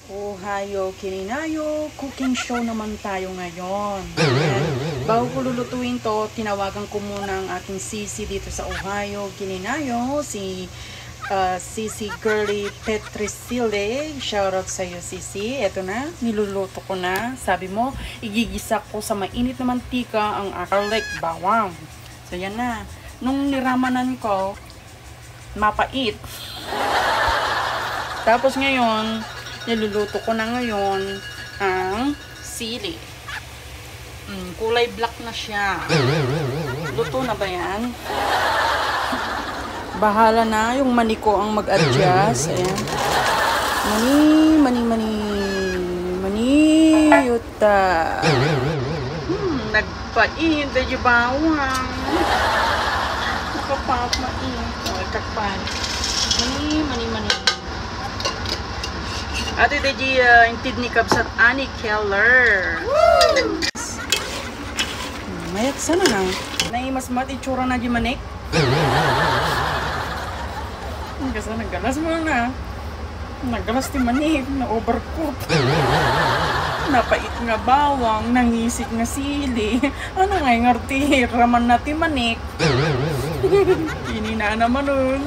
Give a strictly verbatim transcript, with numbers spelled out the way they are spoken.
Ohio, Kininayo, cooking show naman tayo ngayon. Ayan. Bago ko lulutuin to, tinawagan ko muna ang aking sisi dito sa Ohio, Kininayo, si ah, Sisi Girly Petrisile. Shoutout sa'yo, Sisi. Eto na, niluluto ko na. Sabi mo, igigisa ko sa mainit na mantika ang garlic bawang. So, yan na. Nung niramanan ko, mapait. Tapos ngayon, niluluto ko na ngayon ang sili. Mm, kulay black na siya. Luto na ba yan? Bahala na yung mani ko ang mag-adjust. Ayan. Mani, mani, mani. Mani, yuta. Hmm, nagpain, dagiti bawang. Nakapatmain. O, nagkakpan. Mani, mani, mani. Ati dagiti, ah, intedni kabsat Annie Keller. Mayat sana na. Naimas met itsura na di manik. Ang gasa naggalas mo na. Naggalas ti manik, na overcook. Napait nga bawang, nangisik nga sili. Ano nga yung arti? Raman na ti manik. Kinina naman nun.